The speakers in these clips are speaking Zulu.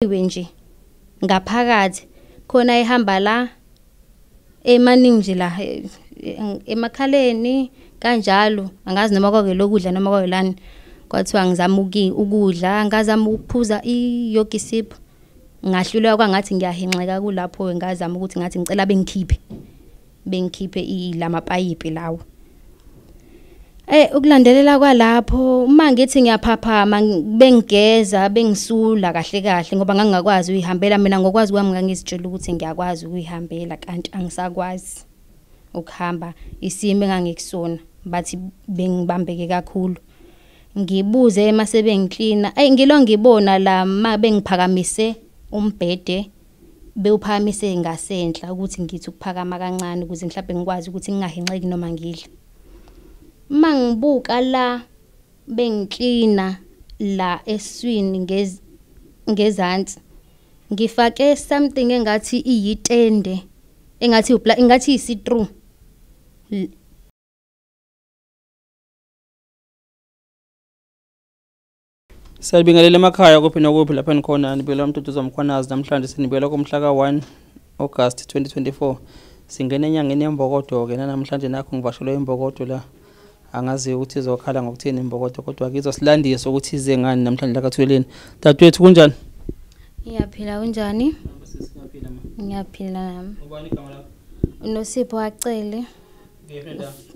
Nje ngaphakathi khona ihamba la emaningi nje la emakhaleni kanjalo, angazi noma kwakelokudla noma kwakelani. Kwathiwa ngizama ukudla, ngazama ukuphuza i-yogisip, ngahluleka kwangathi ngiyahenxeka. Kulapho ngazama ukuthi ngathi ngicela bengikhiphe lamapayipi lawo. Ukulandelela kwalapho uma ngithi ngiyaphaphama bengigeza bengisula kahle kahle ngoba ngangingakwazi ukuyihambela mina. Ngokwazi kwami ngangizitshela ukuthi ngiyakwazi ukuyihambela, kanti angisakwazi ukuhamba. Isimo engangikusona bathi bengibambeke kakhulu. Ngibuze mase bengiklina, eyi ngilo ngibona la ma bengiphakamise umbhede, bewuphakamise ngasenhla ukuthi ngithi ukuphakama kancane ukuze mhlawumbe ngikwazi ukuthi ngingahenxeki noma ngidla. Uma ngibuka la bengiklina la esiswini ngezansi, ngifake something engathi iyitende, engathi engathi iyi-see-through. Siyabingelela emakhaya kuphi nokuphi lapha enikhona, nibukela uMduduzi Mkhwanazi. Namhlanje sinibukela kumhla ka-1 August 2024. Singena enyangeni yembokodo-ke nanamhlanje, nakho ngivashelwe imbokodo la. Angazi ukuthi izokhala ngokuthini imbokodo, kodwa-ke izosilandisa ukuthi ize ngani namhlanje la kaThuleleni. Dadewethu, kunjani? Ngiyaphila, kunjani? Ngiyaphila nami. Ubani igama lakho? Nosipho Acele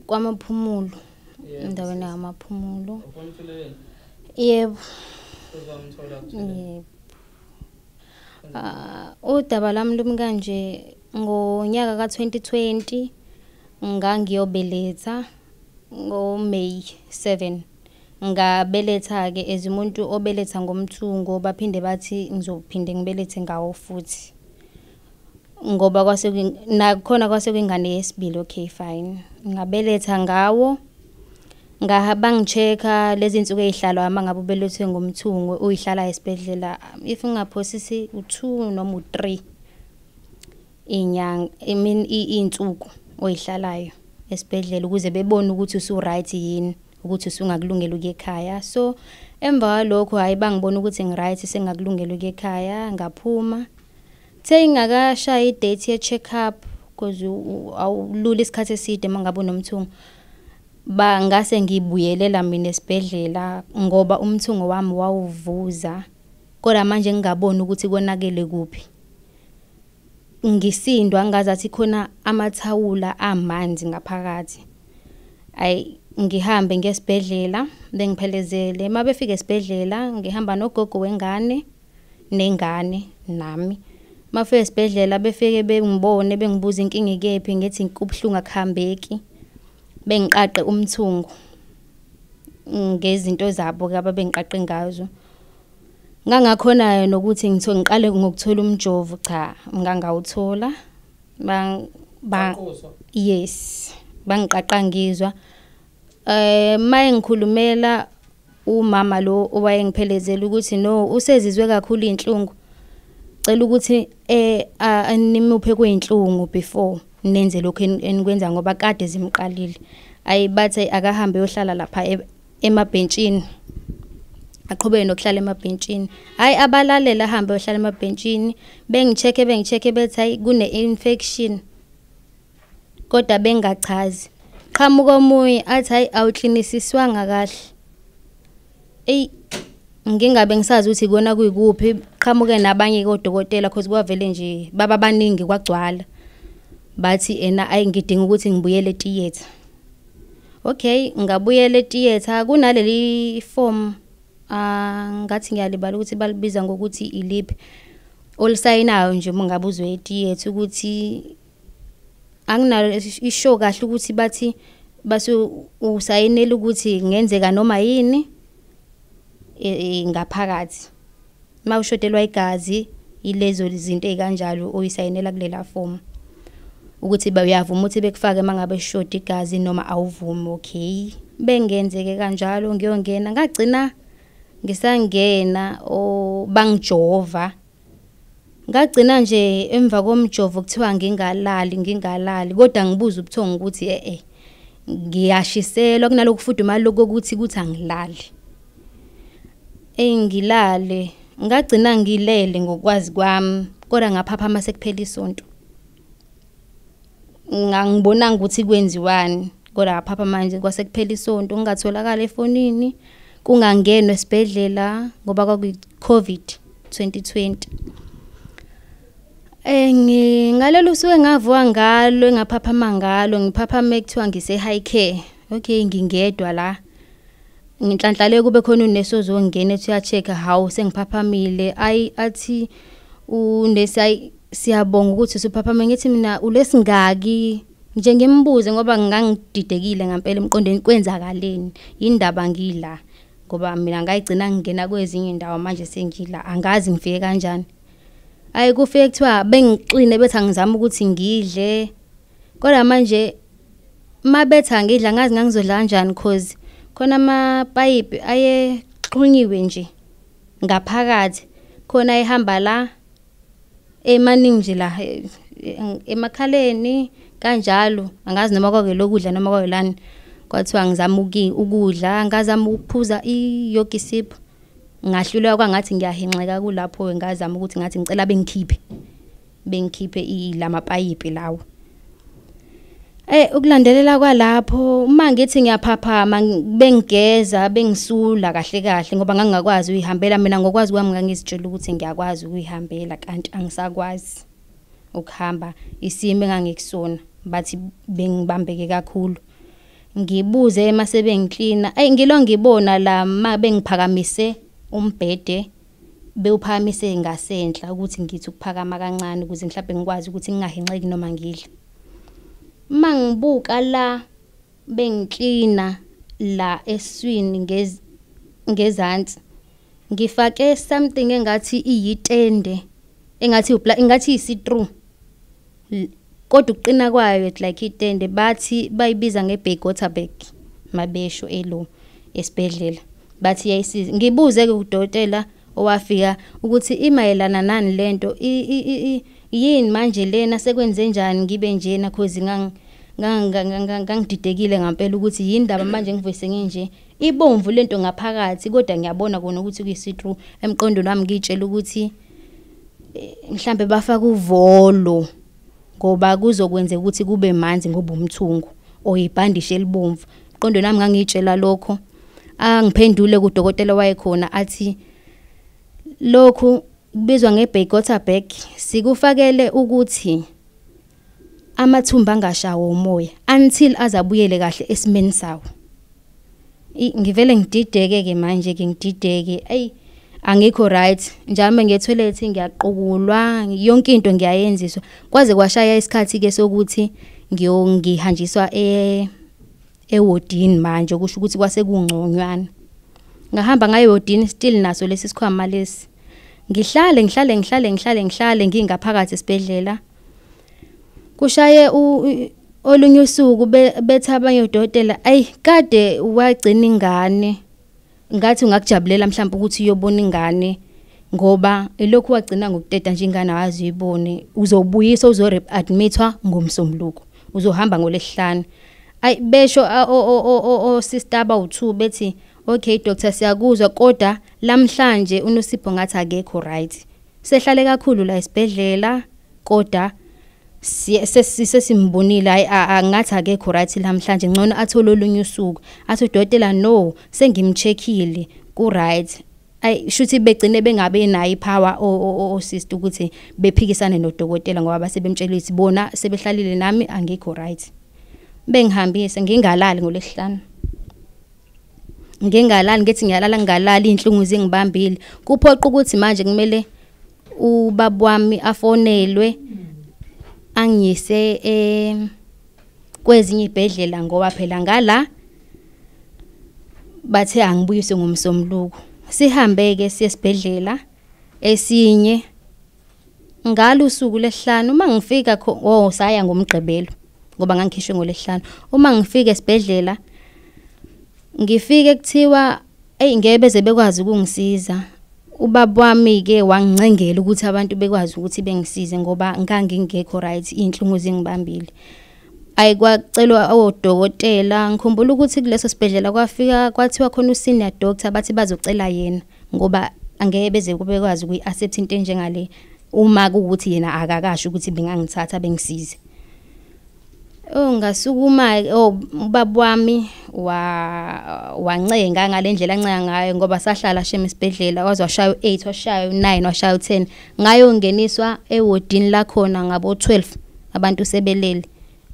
kwaMaphumulo, endaweni yamaPhumulo. Yebo. Yebo. Udaba lami lumi kanje. Ngonyaka ka-2020 ngangiyobeletha ngo-May 7. Ngabeletha-ke as umuntu obeletha ngomthungo, baphinde bathi ngizophinde ngibelethe ngawo futhi. Ngoba kwase nakhona kwase kuyingane yesibili, okay fine. Ngabeletha ngawo, bangi-check-a lezi zinsuku ey'hlalwayo uma ngabe ubelethwe ngomthungo uyihlala esibhedlela, if ngingaphosisi u-2 noma u-3 iy'nyanga, I mean iy'nsuku oy'hlalayo esibhedlela ukuze bebone ukuthi usu-right yini, ukuthi usungakulungela ukuya ekhaya. So emva kwalokho hhayi bangibona ukuthi ngi-right, sengingakulungela ukuya ekhaya, ngaphuma. Kuthe ingakashayi i-date ye-check-up, cause awululi isikhathi eside uma ngabe unomthungo, ngase ngibuyelela mina esibhedlela ngoba umthungo wami wawuvuza, kodwa manje ngingaboni ukuthi konakele kuphi. Ngisindwa ngazathi khona amathawula amanzi ngaphakathi. Ayi ngihambe ngiye esibhedlela, bengiphelezele. Uma befika esibhedlela ngihamba nogogo wengane nengane nami. Uma befika esibhedlela befike bengibone bengibuza inkinga ikephi, ngithi kubuhlungu akuhambeki. Bengiqaqe umthungo ngezinto zabo-ke ababengiqaqe ngazo. Ngangakhona nokuthi ngiqale ngokuthola umjovo, cha ngangawuthola. Yes, bangiqaqa ngizwa. Uma ngikhulumela umama lo owayengiphelezela ukuthi no usezizwe kakhulu iy'nhlungu, cela ukuthi nimuphe kuy'nhlungu before nenze lokhu enikwenza ngoba kade zimqalile. Ayi bathi akahambe eyohlala lapha emabhentshini, aqhubeke nokuhlala emabhentshini. Hhayi abalalela, ahambe ayohlala emabhentshini, bengi-check-e bengi-check-e bethi hhayi kune-infection, kodwa bengachazi. Qhamuka omunye athi hhayi awuklinisiswanga kahle. Eyi ngingabe ngisazi ukuthi ikona kuyikuphi, qhamuke nabanye-ke odokotela cause kwavele nje baba baningi kwagcwala. Bathi ena ayi ngidinga ukuthi ngibuyele etiyetha. Okay, ngabuyela etiyetha, kunaleli form ngathi ngiyalibala ukuthi balibiza ngokuthi iliphi, olisayinayo nje uma ngabe uzoya etiyetha ukuthi anginalo isho kahle ukuthi bathi base usayinela ukuthi kungenzeka noma yini ngaphakathi. Uma ushodelwa igazi ilezo zinto ey'kanjalo oyisayinela kulela fomu. Ukuthi uyavuma ukuthi bekufake uma ngabe sishoda igazi noma awuvumi, okay. Bengenzeke kanjalo ngiyongena, ngagcina ngisangena bangijova. Ngagcina nje emva komjovo kuthiwa ngingalali ngingalali, kodwa ngibuza ubuthongo ukuthi ngiyashiselwa kunalokhu kufudumala lokhu kokuthi kuthi angilali. Eyi ngilale, Ngagcina ngilele ngokwazi kwami, kodwa ngaphaphama sekuphela isonto. Ngangibonanga ukuthi kwenziwani, kodwa ngaphapha manje kwase kuphela isonto, ngingatholakala efonini, kungangenwa esibhedlela ngoba kwakuyi-COVID 2020. Ngalolu suku engavuka ngalo, engaphaphama ngalo, ngiphaphame kuthiwa ngise high care. Okay, ngingedwa la. Nginhlanhla kube khona unesi ozongena ethi uya-check-a, hawu sengiphaphamile. Ayi athi unesi, ayi siyabonga ukuthi usuphaphame. Ngithi mina ulesingaki nje, ngimbuze ngoba ngangididekile ngempela emqondweni, kwenzakaleni, indaba ngila, ngoba mina ngayigcina ngingena kwezinye indawo, manje sengila, angazi ngifike kanjani. Ayi kufike kuthiwa bengixine bethi angizame ukuthi ngidle, kodwa manje mabethi angidla angazi ngangizodla kanjani, cause khona amapayipi ayexhunyiwe nje ngaphakathi, khona ayehamba la emaningi nje la emakhaleni kanjalo, angazi noma kwakelokudla noma kwakelani. Kwathiwa ngizama ukudla, ngazama ukuphuza iyogi sip, ngahluleka, kwangathi ngiyahinxeka kulapho. Ngazama ukuthi ngathi ngicela bengikhiphe lamapayipi lawo. Ukulandelela kwalapho, uma ngithi ngiyaphaphama bengigeza, bengisula kahle kahle, ngoba ngangingakwazi ukuyihambela mina. Ngokwazi kwami ngangizitshela ukuthi ngiyakwazi ukuyihambela, kanti angisakwazi ukuhamba. Isimo engangikusona bathi bengibambeke kakhulu. Ngibuze mase bengiklina, ayi ngilo ngibona la ma bengiphakamise umbhede, bewuphakamise ngasenhla ukuthi ngithi ukuphakama kancane ukuze mhlawumbe ngikwazi ukuthi ngingahinxeki noma ngidla. Uma ngibuka la bengiklina la eswini ngezansi, ngifake something engathi iyitende, engathi engathi iyi-see-through, kodwa ukuqina kwayo it's like itende. Bathi bayibiza nge-Bacota bag mabesho elo esibhedlela, bathi iyayisiza. Ngibuze-ke kudokotela owafika ukuthi imayelana nani lento, yini manje lena, sekwenze njani ngibe njena, cause ngangididekile ngampela ukuthi yini ndaba manje ngivese nginje. Ibomvu lento ngaphakathi, kodwa ngiyabona kona ukuthi kuyi-see-through. Emqondweni wami ngiyitshela ukuthi mhlambe bafaka uvolo ngoba kuzokwenzeka ukuthi kube manzi ngoba umthungo or ibhandishi elibomvu. Emqondweni wami ngangiyitshela lokho. Angiphendule kudokotela wayekhona athi lokhu kubizwa nge-Bacota bag, sikufakele ukuthi amathumba angashawa umoya until azabuyele kahle esimeni sawo. Ngivele ngidideke ke manje ke, ngidideke, ayi angikho right. Njalo uma ngiye toilet ngiyaqukulwa, yonke into ngiyayenziswa, kwaze kwashaya isikhathi ke sokuthi ngihanjiswa ewodini manje, okusho ukuthi kwase kungconywana. Ngahamba ngaye ewodini, still naso lesi sikhwama lesi. Ngihlale ngihlale ngihlale ngihlale ngihlale ngingaphakathi esibhedlela. Kushaye olunye usuku bethi abanye odokotela, ayi kade wagcina ingane, ngathi ungakujabulela mhlawumbe ukuthi uyobona ingane, ngoba elokhu wagcina ngokuteta nje ingane awazi uyibone, uzobuyiswa uzo-admit-wa ngoMsombuluko, uzohamba ngoLwesihlanu. Ayi besho o-sister abawu-2 bethi okay doctor siyakuzwa, kodwa lamhlanje uNosipho ngathi akekho right, sehlale kakhulu la esibhedlela, kodwa sesimbonile, hayi angathi akekho right lamhlanje, ngcono athole olunye usuku. Athi udokotela no, sengimcheckile ku right. Ayi shuthi begcine bengabe nayo ipower o sister ukuthi bephikisane nodokotela, ngoba base bemtshela ukuthi bona sebehlalile nami angikho right. Bengihambise ngingalali ngoLwesihlanu, ngingalali, ngithi ngiyalala ngingalali, inhlungu zingibambile, kuphoqa ukuthi manje kumele ubaba wami afonelwe angiyise kwezinye ibhedlela, ngoba phela ngala bathe angibuyiswe ngoMsombuluko. Sihambe ke siye esibhedlela esinye ngalo usuku lesihlanu. Uma ngifika oh saya ngoMgqibelo ngoba ngangikhishwe ngoLwesihlanu. Uma ngifika esibhedlela ngifike kuthiwa ey ngeke beze bekwazi ukungisiza. Ubaba wami ke wangincengela ukuthi abantu bekwazi ukuthi bengisize ngoba ngangingekho right, inhlungu zingibambile. Ayi kwacelwa odokotela, ngikhumbula ukuthi kuleso sibhedlela kwafika kwathiwa khona u-senior doctor, bathi bazocela yena ngoba Angeke beze bekwazi ukuyi-accept into enjengale uma kuwukuthi yena akakasho ukuthi bengangithatha bengisize. Oh, ngasukuma, oh, ubaba wami wancenga ngale ndlela ancenga ngayo, ngoba sahlala shem esibhedlela waze washaya u8, washaya u9, washaya u10. Ngayongeniswa ewodini lakhona ngabo 12 abantu sebelele,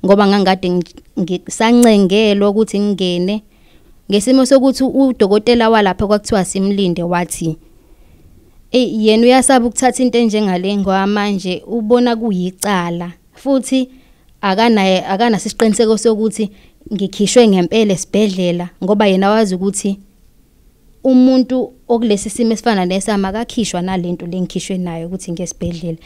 ngoba ngangikade ngisancengelwa ukuthi ngingene ngesimo sokuthi udokotela walapha kwakuthiwa simlinde, wathi yena uyasaba ukuthatha into enjengale ngoba manje ubona kuyicala, futhi akanaye akanaso isiqiniseko sokuthi ngikhishwe ngempela esibhedlela, ngoba yena wazi ukuthi umuntu okulesi simo esifana nesami akakhishwa nalento lengikhishwe nayo ukuthi ngesibhedlela.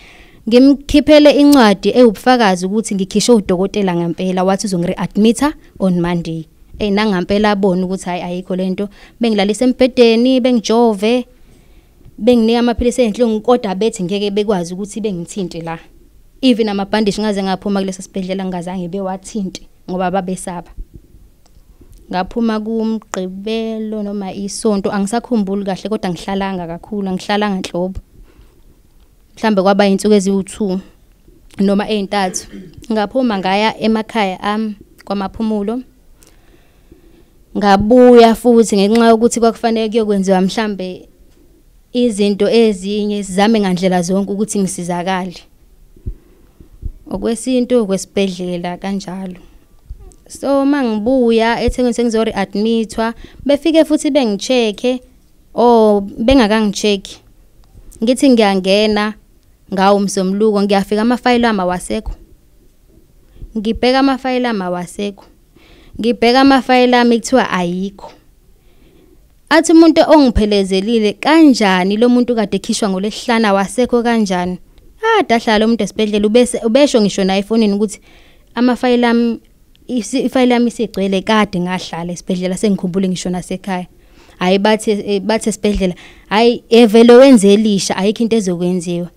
Ngimkhiphele incwadi ewubufakazi ukuthi ngikhishwe udokotela ngempela, wathi uzongi-readmit-a on Monday. Nangampela abona ukuthi hayi ayikho lento, bengilalisa embhedeni, bengijove, benginika amaphilisi ezinhlungu, kodwa bethi ngeke bekwazi ukuthi bengithinte la. Even amabhandishi ngaze ngaphuma kulesa sibhedlela ngingazange bewathinte ngoba babesaba. Ngaphuma kuMgqibelo noma isonto, angisakhumbuli kahle, kodwa angihlalanga kakhulu, angihlalanga nhlobo. Mhlambe kwaba insuku eziwu2 noma ezintathu. Ngaphuma ngaya emakhaya ami kwaMaphumulo. Ngabuya futhi ngenxa yokuthi kwakufanele kuyokwenziwa mhlambe izinto ezinye, sizame ngandlela zonke ukuthi ngisizakale. Okwesintu, okwesibhedlela kanjalo. So mangibuya eThekwini sengizo-readmit-wa, befike futhi bengi-check-e or bengakangi-check. Ngithi ngiyangena ngawo umsombuluko, ngiyafika amafayili ami awasekho. Ngibheka amafayili ami awasekho. Ngibheka amafayili ami kuthiwa ayikho. Athi umuntu ongiphelezelile, kanjani lo muntu kade ekhishwa ngoLwesihlanu awasekho kanjani? Ade ahlala lo muntu esibhedlela, ubese ubesho ngisho naye efonini ukuthi amafayili ami, ifayili yami isigcwele, kade ngahlala esibhedlela sengikhumbule ngisho nasekhaya. Hayi bathi bathi esibhedlela, hayi evele wenze elisha, ayikho into ezokwenziwa.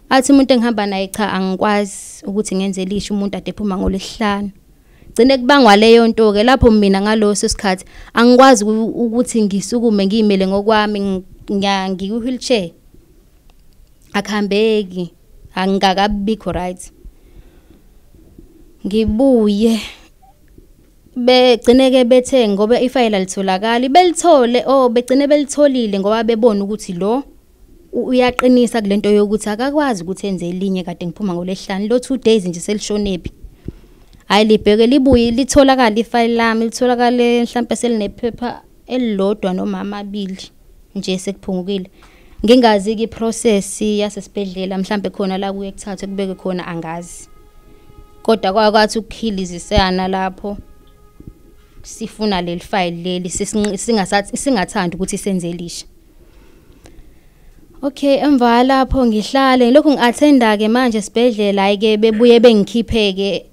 Athi umuntu engihamba naye, cha angikwazi ukuthi ngenze elisha, umuntu ade ephuma ngoLwesihlanu. Gcine kubangwa leyo nto ke lapho. Mina ngaloso sikhathi angikwazi ukuthi ngisukume ngiyimele ngokwami, ngiku-wheelchair, akuhambeki, angikakabikho right. Ngibuye begcine ke bethe ngoba ifayela alitholakali, belithole, oh begcine belitholile ngoba bebona ukuthi lo uyaqinisa kulento yokuthi akakwazi ukuthi enze elinye, kade ngiphuma ngoLwesihlanu, lo 2 days nje selishonephi. Hayi libheke libuye litholakala ifayili lami, litholakale mhlambe selinephepha elilodwa noma amabili nje sekuphungukile. Ngingazi ke iprocess yasesibhedlela, mhlambe khona la kuye kuthathwe kubeke khona, angazi. Kodwa kwakwathi ukukhilizisana lapho sifuna leli file leli, singasathi singathanda ukuthi senze elisha. Okay, emva lapho ngihlale lokhu ngi-attenda ke manje esibhedlela, hayi ke bebuye bengikhiphe ke,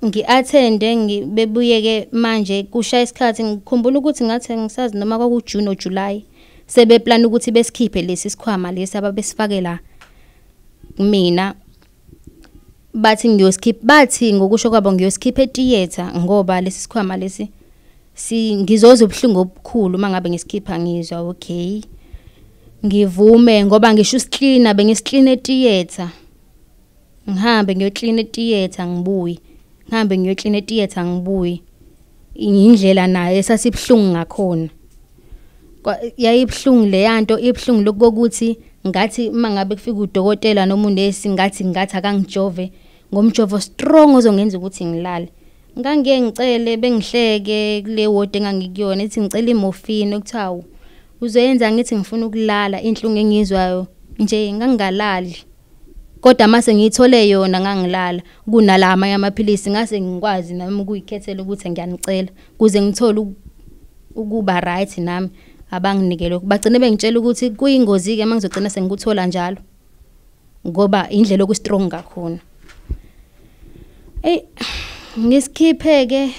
ngi-attende bebuye ke manje kushaya isikhathi. Ngikhumbula ukuthi ngathi ngisazi noma kwaku June or July, sebeplan ukuthi besikhiphe lesi sikhwama lesi ababesifake la mina. Bathi ngiyosikhipha, bathi ngokusho kwabo ngiyosikhipha etheatre ngoba lesi sikhwama lesi ngizozwa ubuhlungu obukhulu mangabe ngisikhipha. Ngizwa okay, ngivume ngoba ngisho usiklina bengisiklina etheatre, ngihambe ngiyoklina etheatre ngibuye, ngihambe ngiyoklina etheatre ngibuye. Indlela nayo esasibuhlungu ngakhona, yayibuhlungu leyanto, ibuhlungu lokuthi ngathi mangabe kufika udokotela noma unesi, ngathi akangijove ngomjovo strong ozongenza ukuthi ngilale. Ngangiye ngicele bengihleke kule ward engangikuyona, ethi ngicela imorphine, okuthiwa hawu uzoyenza, ngithi ngifuna ukulala, inhlungu engizwayo nje ngangingalali. Kodwa mase ngiyithole yona ngangilala, kunala amanye amaphilisi ngase ngikwazi nami ukuyikhethela ukuthi ngiyanicela kuze ngithole ukuba right nami, abanginike lokho. Bagcine bengitshela ukuthi kuyingozi ke mangizogcina sengikuthola njalo ngoba indlela oku strong ngakhona. Ey ngisikhiphe ke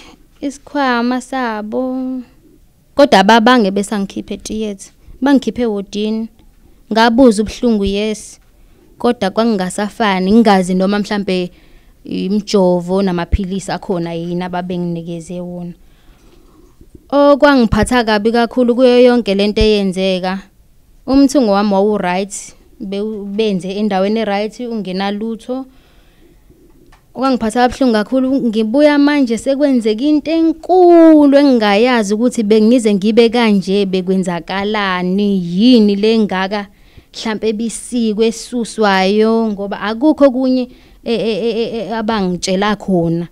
isikhwama sabo, kodwa ababange besangikhiphe etheatre, bangikhiphe ewodini. Ngabuza ubuhlungu, yes, kodwa kwangingasafani, ngingazi noma mhlambe imijovo namaphilisi akhona yini ababenginikeze wona. Okwangiphatha kabi kakhulu kuyo yonke lento eyenzeka, Umthungo wami wawu right, benze endaweni right ungenalutho. Okwangiphatha kabuhlungu kakhulu ngibuya manje sekwenzeka into enkulu engingayazi ukuthi bengize ngibe kanje, bekwenzakalani, yini lengaka mhlambe ebisikwe esuswayo, ngoba akukho kunye abangitshela khona.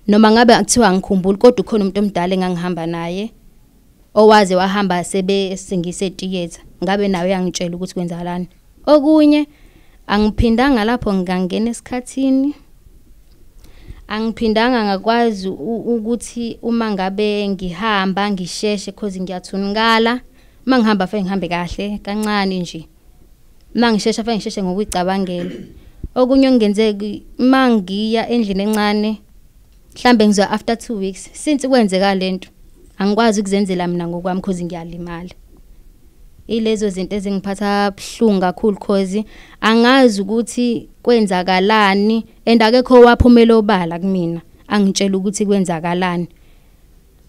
Noma ngabe akuthiwa angikhumbuli, kodwa ukhona umuntu omdala engangihamba naye owaze wahamba sebe singise theatre, ngabe nawe uyangitshela ukuthi kwenzakalani. Okunye angiphindanga lapho ngangena esikhathini, angiphindanga ngakwazi ukuthi uma ngabe ngihamba ngisheshe cause ngiyathunukala. Uma ngihamba fanele ngihambe kahle kancane nje, uma ngishesha fanele ngisheshe ngokuyicabangela. Okunye okungenzeki uma ngiya endlini encane mhlambe ngizwa after 2 weeks since kwenzeka lento, angikwazi ukuzenzela mina ngokwami cause ngiyalimala. Ilezo zinto ezingiphatha buhlungu kakhulu cause angazi ukuthi kwenzakalani, and akekho owaphumela obala kumina angitshela ukuthi kwenzakalani.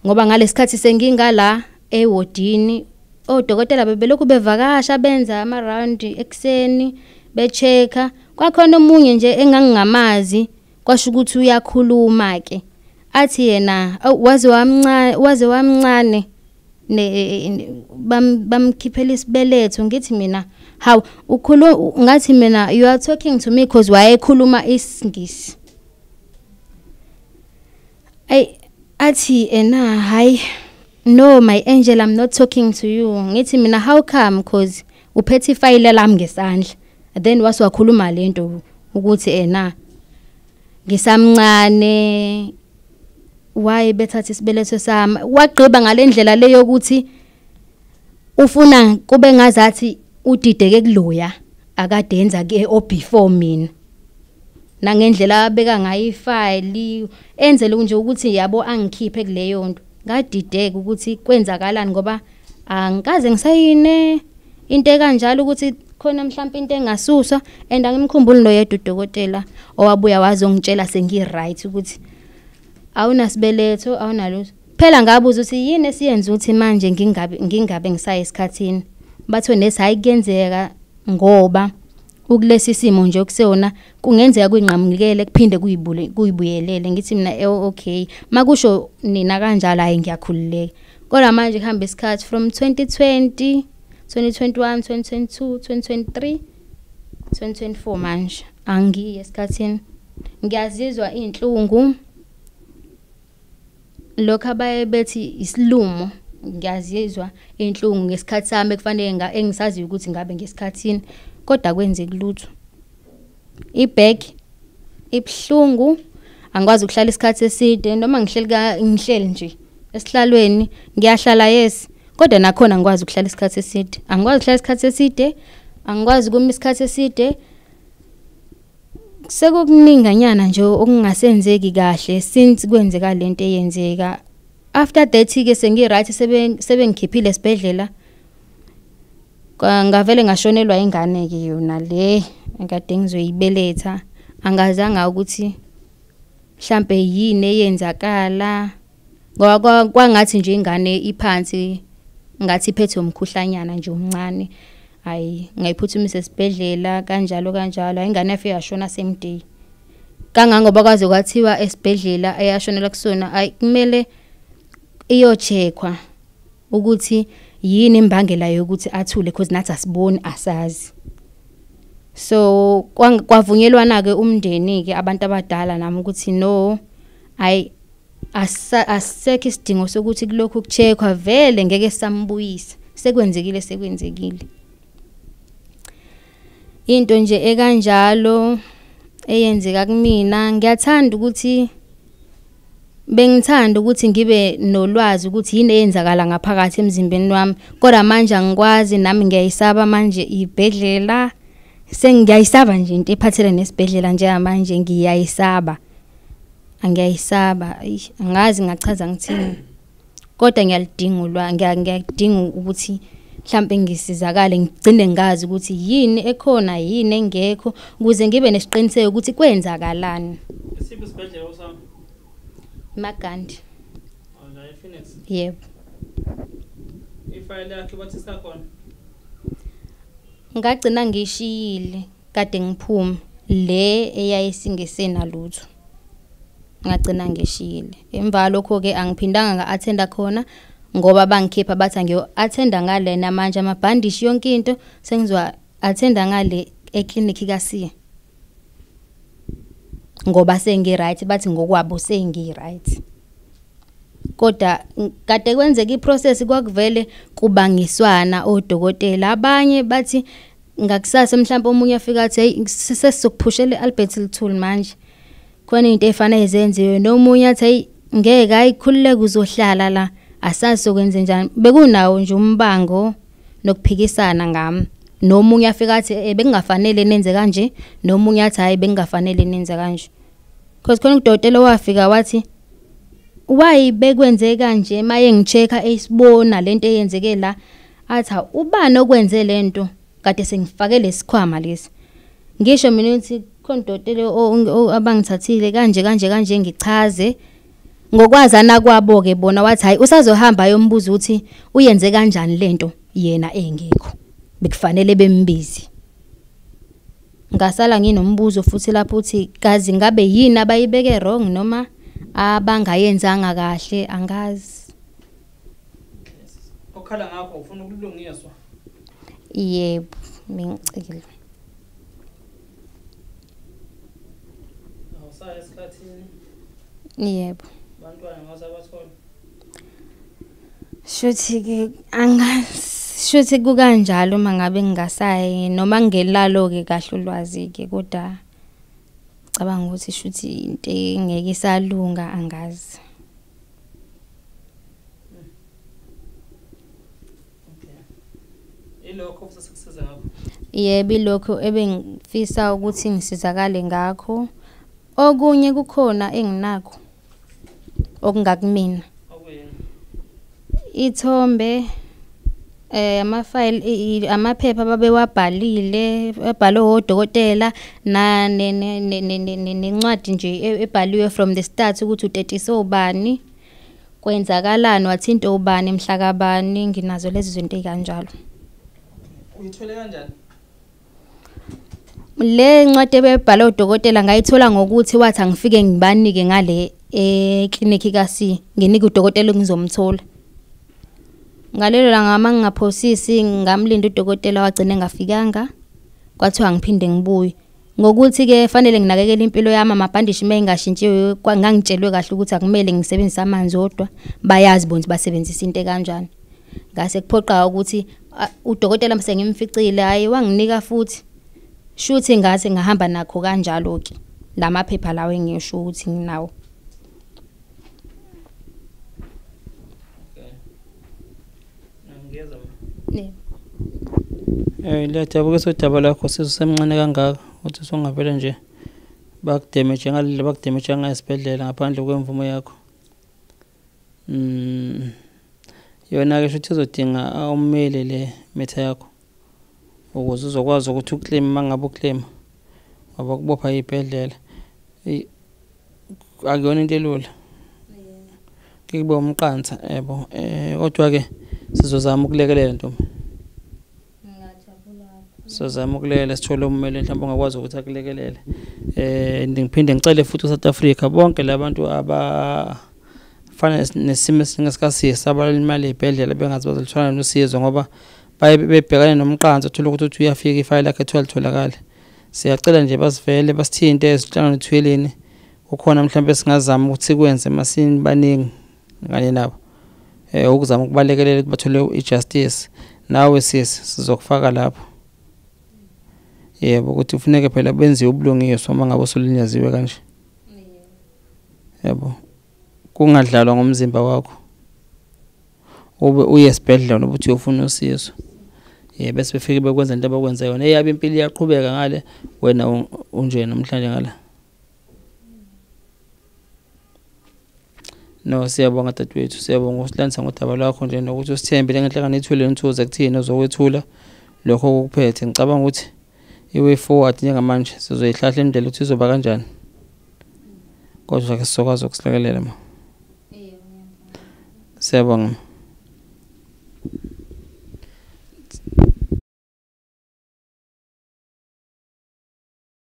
Ngoba ngalesikhathi sengingala ewodini, odokotela bebelokhu bevakasha benza ama round ekseni bechecker. Kwakhona omunye nje engangingamazi kwasho ukuthi uyakhuluma ke, athi yena waze wamncane, waze wamncane bamkhiphela isibeletho. Ngithi mina hawu ukhuluma, ngathi mina you are talking to me cause wayekhuluma isiNgisi. Ay athi ena hayi no my angel I'm not talking to you. Ngithi mina how come, cause uphethe ifayile lami ngesandla. Then wase wakhuluma lento ukuthi ena ngisamncane, why bethatha isibeletho sami. Wagqiba ngalendlela leyo ukuthi ufuna kube ngazathi udideke kuloya akade enza ke o before mina, nangendlela abeka ngayo ifayili enzele nje ukuthi yabo angikhiphe kuleyo nto. Ngadideka ukuthi kwenzakalani ngoba angikaze ngisayine into ekanjalo ukuthi khona mhlawumbe into engasuswa. And angimkhumbuli noyedwa udokotela owabuya wazongitshela sengi right ukuthi awunasibeletho awunalutho. Phela ngabuza ukuthi yini esiyenza ukuthi manje ngingabe ngisaye esikhathini. Bathe nesi hayi kuyenzeka ngoba ukulesi simo nje okuseyona kungenzeka kuyinqamukele kuphinde kuyibuyelele. Ngithi mina okay makusho nina kanjalo hayi ngiyakhululeka. Kodwa manje kuhamba isikhathi from 2020 2021 2022 2023 2024 manje angiye esikhathini. Ngiyazizwa inhlungu lokho abaye bethi isilumo, ngiyazizwa inhlungu ngesikhathi sami ekufanele engisaziyo ukuthi ngabe ngesikhathini, kodwa kwenzeki lutho. Ibag ibhlungu, angikwazi ukuhlala isikhathi eside, noma ngihleli nje esihlalweni ngiyahlala yes, kodwa nakhona angikwazi ukuhlala isikhathi eside, angikwazi ukuhlala isikhathi eside, angikwazi ukuma isikhathi eside. Sekukuninganyana nje okungasenzeki kahle since kwenzeka lento eyenzeka. After that ke sengi right, sebengikhiphile esibhedlela, ngavele ngashonelwa ingane ke yona le engade ngizoyibeletha. Angazanga ukuthi mhlambe yini eyenzakala, ngoba kwangathi nje ingane iphansi ngathi iphethwe umkhuhlanyana nje omncane. Hayi ngayiphuthumisa esibhedlela kanjalo kanjalo, ingane yafika yashona same day. Kangangoba kwaze kwathiwa esibhedlela eyashonela kusona ayi kumele iyocheckwa ukuthi yini imbangela yokuthi athule because nathi asiboni asazi. So kwavunyelwana ke umndeni ke abantu abadala nami ukuthi no ayi asisekho isidingo sokuthi kulokhu kucheckwa, vele ngeke sambuyisa, sekwenzekile sekwenzekile. Into nje ekanjalo eyenzeka kumina. Ngiyathanda ukuthi bengithanda ukuthi ngibe nolwazi ukuthi yini eyenzakala ngaphakathi emzimbeni wami, kodwa manje angikwazi, nami ngiyayisaba manje ibhedlela, sengiyayisaba nje into ephathelene nesibhedlela njengamanje ngiyayisaba, angiyayisaba, angazi ngachaza ngithini, kodwa ngiyalidinga ulwazi, ngiyadinga ukuthi mhlambe ngisizakale ngigcine ngazi ukuthi yini ekhona yini engekho ukuze ngibe nesiqiniseko ukuthi kwenzakalani. Isiphi isibhedlela usami? Magandi. La ePhoenix. Yebo. Ifayile yakhe bathi isakhona? Ngagcina ngishiyile kade ngiphuma le eyayisingesena lutho. Ngagcina ngishiyile. Emva lokho-ke angiphindanga nga-attend-a khona ngoba bangikhipha bathi angiyo-attend-a ngalena manje amabhandishi yonke into sengizowa-attend-a ngale eklinikhi ka-C. Ngoba sengi-right, bathi ngokwabo sengi-right. Kodwa kade kwenzeka i-process kwakuvele kubangiswana odokotela. Abanye bathi ngakusasa mhlawumbe omunye afika athi hey sesizokuphushela e-Albert Luthuli manje. Khona into ey'fanele zenziwe, nomunye athi hey ngeke hayi khululeka uzohlala la asazi sokwenze njani. Bekunawo nje umbango nokuphikisana ngami. Nomunye afika athi bekungafanele nenze kanje, nomunye athi hayi bekungafanele nenze kanje. Because khona udokotela wafika wathi why bekwenze kanje maye ngi-check-a esibona lento eyenzeke la, athi ubani okwenze lento kade sengifake lesikhwama lesi. Ngisho mina ukuthi khona udokotela abangithathile kanje kanje kanje, ngichaze ngokwazana kwabo ke bona, wathi hayi usazohamba ayombuza ukuthi uyenze kanjani lento yena engekho, bekufanele bembizi. Ngasala nginombuzo futhi lapho uthi kazi ngabe yini abayibeke wrong noma abangayenzanga kahle, angazi. Okhala ngakho ufuna ukulungiswa? Yebo, ngicela. Awusaya esikhathini? Yebo. Bantwana ngasabathola? Shuthi ke angazi, shuthi kukanjalo uma ngabe ngingasayi noma ngingelalo ke kahle ulwazi ke, kodwa cabanga ukuthi shuthi into engeke isalunga, angazi. Okay. Ilokho ofisa ukusiza ngakho? Yebo, ilokho ebengifisa ukuthi ngisizakale ngakho. Okunye kukhona enginakho okungakumina. Okuyini? Ithombe, amafayili, amaphepha ababewabhalile ebhalwe odokotela na nencwadi nje ebhaliwe from the start ukuthi utetise ubani, kwenzakalani, wathinta ubani, mhla kabani. Nginazo lezi zinto ey'kanjalo. Uyithole kanjani? Le ncwadi ebebhalwe udokotela ngayithola ngokuthi wathi angifike ngibanike ngale eklinikhi ka-C, nginike udokotela engizomthola. Ngalelo langa uma ngingaphosisi ngamlinda udokotela wagcina engafikanga, kwathiwa ngiphinde ngibuye. Ngokuthi-ke fanele nginakekele impilo yami, amabhandishi uma engashintshiwe ngangitshelwe kahle ukuthi akumele ngisebenzise amanzi odwa, bayazi bona ukuthi basebenzisa into ekanjani. Ngase kuphoqa ukuthi udokotela sengimficile, hhayi wanginika futhi. Shuthi ngase ngahamba nakho kanjalo-ke lamaphepha lawa engisho ukuthi nginawo. Liyadabukisa udaba lakho sisemncane kangaka ukuthi usungavele nje bakudemeje ngaleli bakudemeje ngaesibhedlela ngaphandle kwemvumo yakho. Yona ke shuthi izodinga ummeli le metha yakho ukuze uzokwazi ukuthi uclaim mangabe uclaim ngoba kubopha ibhedlela akuyona into elula. Kube umqansa yebo, kodwa ke sizozama ukulekelela ntombi. Sizozama ukulekelela sithole ummeli mhlawumbe ongakwazi ukuthi akulekelele. Ngiphinde ngicele futhi uSouth Africa bonke labantu abafana nesimo esingesikasisi abalimali ezibhedlela bengazi bazolithola nosizo ngoba baye bebhekane nomqansa, uthola ukuthi uyafika ifayile lakhe ethiwa litholakala. Siyacela nje basivele basithinte ezihlangano ethweleni, kukhona mhlawumbe singazama ukuthi sikwenze masini baningi kanye nabo ukuzama ukubalekelela ukuthi bathole ijustice. Nawe sisi sizokufaka lapho yebo, ukuthi ufuneke phela benziwe ubulungiswa uma ngabe usulinyaziwe kanje yebo, kungadlalwa ngomzimba wakho ube uye esibhedlela ukuthi uyofuna usizo. Yebo, bese befike bekwenza into abakwenza yona, eyabe impilo iyaqhubeka ngale wena unje namhlanje ngala. No, siyabonga dadewethu, siyabonga ukusilandisa ngodaba lwakho nje nokuthi usithembile ngenhlangano ethule nithuze kuthina uzokwethula lokho okuphethe. Ngicabanga ukuthi i-way forward njengamanje sizoyihlahla indlela ukuthi izoba kanjani, kodwa ke sizokwazi ukusilekelela ma. Siyabonga.